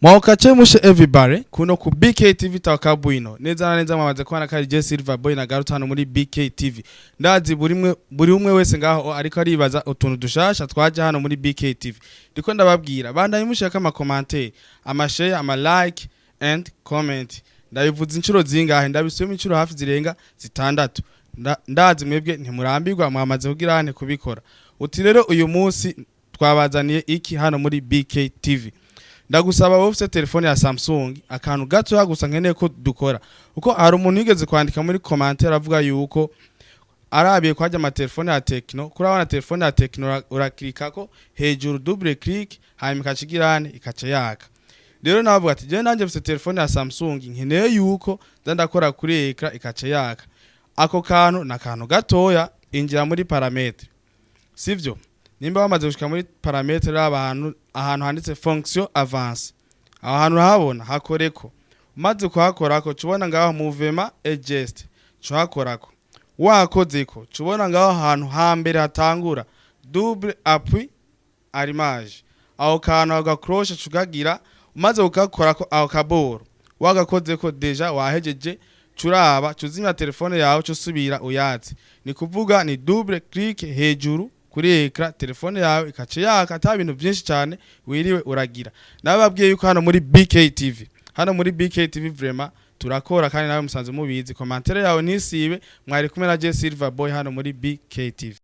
Mwaokache mushe everybody kuno ku BK TV takabwino neza na neza. Mwamaze kubona ko ari Je Silver Boy na garuta hano muri BK TV. Ndazi buri mwe, buri umwe wese ngaho ariko aribaza utuntu dushasha twaje hano muri BK TV. Ndiko ndababwira, bandanye mushaka ama commentaire, ama share, ama like and comment. Ndabivuze inshuro zingahe? Ndabisubiyemo inshuro hafi zirenga zitandatu. Ndazi mwebwe ntimurambirwa, mwamaze kugira hane kubikora. Uti rero uyu munsi twabazaniye iki hano muri BK TV? Ndagusaba wowe ufite telefone ya Samsung, akantu gatoya gusa nkeneye ko dukora, kuko hari umuntu yigeze kwandika muri commentaire avuga yuko arabiye kwajya amatelefone ya Tecno. Kurabona telefone ya Tecno, uraklikako hejuru, double click, hanyuma ikacigirane ikaca yaka. Rero navuga ati jewe nanjye mfite telefone ya Samsung, nkeneye yuko nza ndakora kuri écran ikaca yaka. Ako kantu ni akantu gatoya. Injira muri paramètres, sivyo? Nimba wamaze gushika muri paramètres, ahantu handitse fonction avancée, aho hantu urahabona, hakoreko. Umaze kuhakorako, cubona ngaho mouvement et geste, cuhakorako. Wakozeko, cubona ngaho ahantu hambere hatangura double appui allumage. Aho kantu agakroshe cukagira. Umaze kugakorako, aho kaboro wagakozeko, déjà wahejeje. Curaba cuzimya telefone yawe, cusubira uyatse. Ni kuvuga ni double click hejuru kuri écran, telefone yawe ikaca yaka, ata bintu byinshi cyane wiriwe uragira. Nababwiye yuko hano muri BK TV, hano muri BK TV vraiment turakora, kandi nawe musanze mubizi. Commentaire yawe ntisibe. Mwari kumwe na J Silver Boy hano muri BK TV.